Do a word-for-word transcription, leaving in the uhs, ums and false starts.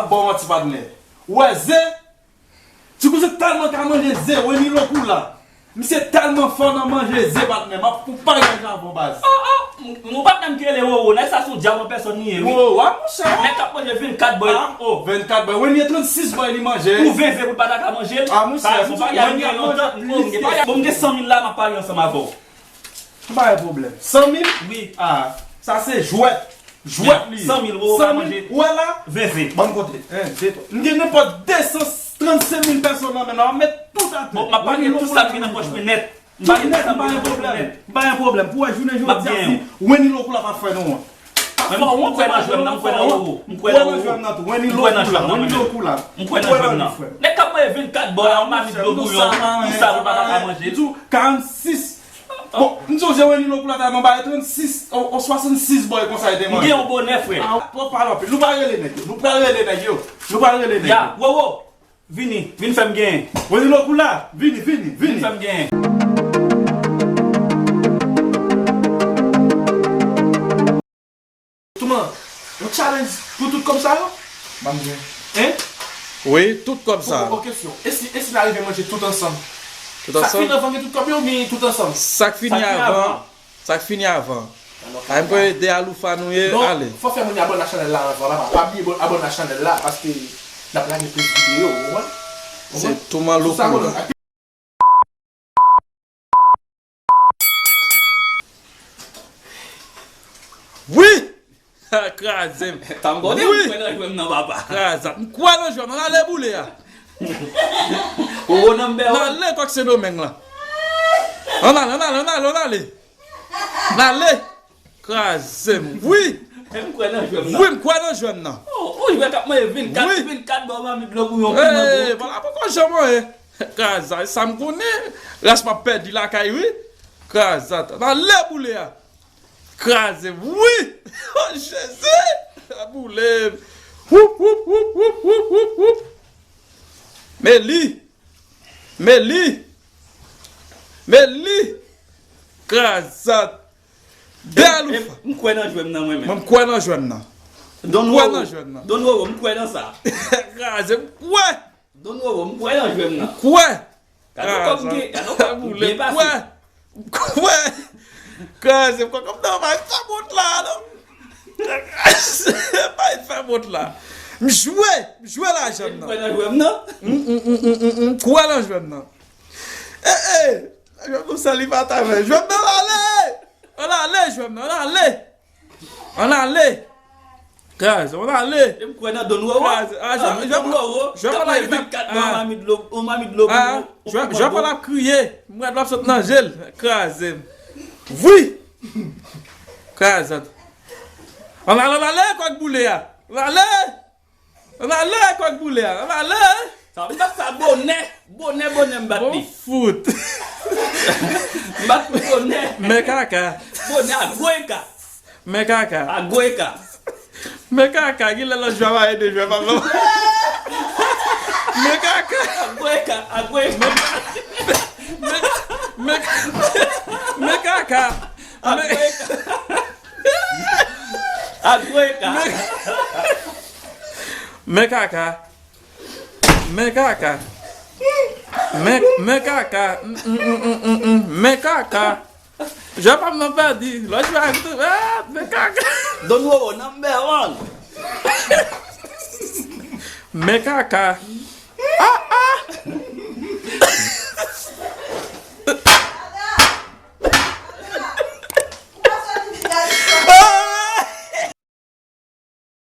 Bon, manti patnè. Ou wè ze? Ti kouzen tèlman ka manje ze, Wenny Lokoula. Misye tèlman fò nan manje ze, patnè. M ap fè yon parèy avè w, baz. Oh, oh, m, m, ou patnè m ki rele Roro. Nèg sa se yon dyab an pèsòn li ye, wi. Roro, a, monchè. Nèg k ap manje vennkat bòy. Ah, oh, vennkat bòy. Wenny gen trannsis bòy li manje. Pou ven ze pou l pa ta ka manje l. Ah, monchè, sa se yon bagay ki gen lontan. Oh, m gen, bon, m gen san mil la, m ap pale ansanm avè w. M pa gen pwoblèm. San mil? Wi. Ah, sa se jwèt. Jwèt li ye. San mil, ou pa manje. Ou wè la? Ven ze. Ban m konte. En, de, twa. M gen nenpòt de san trannsenk mil pèsòn nan men nan, m ap met tout atè. Bon, m ap pale tout sa m gen nan pòch mwen nèt. M pa gen pwoblèm. M pa gen pwoblèm. Pou wè jounen jodi a, si Wenny Lokoula pa fè nou wont. Mwen, mwen kwè nan jwèt nan, mwen kwè nan Roro. Mwen kwè nan jwèt nan tou. Wenny Lokoula, Wenny Lokoula. Mwen kwè nan jwèt nan. Nèg k ap manje vennkat bòy, yon mamit dlo bouyon, pou sa ou pa ta ka manje. Di w karannsis. Bon, m sonje Wenny Lokoula ta nan bay trannsis, o, o swasannsis bòy konsa li te manje. M gen yon bonè, frè. Ah, twòp pale anpil. Nou pral rele nèg yo. Nou pral rele nèg yo. Nou pral rele nèg yo. Ya, Roro. Vini, vin fè m genyen. Wenny Lokoula, vini, vini, vini. Vin fè m genyen. Touman, yon challenge pou tout kòb sa yo? Ban m gen. Hein? Wi, tout kòb sa. Bon, bon, kesyon. E si, e si n arive manje tout ansanm? Tout ansanm? Sa k fini anvan gen tout kòb yo, oubyen tout ansanm? Sa k fini avan. Sa k fini avan. Ay, m kwè de aloufa nou ye, ale. Fò fè moun yo abòne a chanèl la anvan, papa. Pa bliye abòne a chanèl la, paske n ap lage plis videyo, ou konprann? Se Touman Lokoula. Wi! Kraze m. Tanm konnen m kwè nan jwèt nan, papa. Kraze. M kwè nan jwèt nan. Ale boule a. Ou nan mbè. N ale kòk Sendomeng la. Ann ale, ann ale, ann ale, ann ale. N ale. Kraze m. Wi. M kwè nan jwèt nan. Wi, m kwè nan jwèt nan. Oh, ou jwèt k ap manje vennkat, vennkat bò mamit dlo bouyon piman. Bon, la poko janm anyen. Kraze. Sa m konnen. Rès m ap pèdi lakay, wi. Kraze. N ale boule a. Kraze m. Wi! Oh, Jezi! Boule m. Woup, woup, woup. Meli! Meli! Meli! Krazat! De aloufa! M kwè nan jwèt nan, mwen menm. Mwen, m kwè nan jwèt nan. Don Roro, m kwè nan sa. Kraze m, kwè! Don Roro, m kwè nan jwèt nan. M kwè! Gade kòm gen, gade kòm gen pase. Kwè! Kwè! Kraze m, kwè kòm nan bay fè mont la, non? Bay fè mont la. M jwe, m jwe lajan m nan. M kwè nan jwèt nan. M, m, m, m, m, m kwè nan jwèt nan. E, e! Jwèt nan sèlibata, men jwèt nan ale! Ann ale, jwèt nan, ann ale! Ann ale! Kraze, ann ale! E m kwè nan Don Roro. Kraze. Ah, jwèt, jwèt, Don Roro, jwèt pa la vennkat nan yon mamit dlo, yon mamit dlo pou ou. Jwèt pa la ap kriye. M gad l ap sot nan je l. Kraze m. Wi! Kraze. Ann ale, ann ale, kòk boule a. Ann ale! Ann ale, kòk boule a. Ann ale! Sa m bat sa bonè. Bonè, bonè m bat li. Bon fout. M bat li bonè. Men kaka. Bonè a gwo eka. Men kaka. A gwo eka. Men kaka, gen lè lòt jwè va ede jwè pa bon. Men kaka. A gwo eka, a gwo eka. Men, men, men, men kaka. A gwo eka. A gwo eka. Men, men kaka. Men kaka. Men, men kaka. Mm, mm, mm, mm, mm, mm. Men kaka. Jwè pa m nan pèdi. Lòt jwè a tou. Ah, men kaka. Don Roro, number one. Men kaka.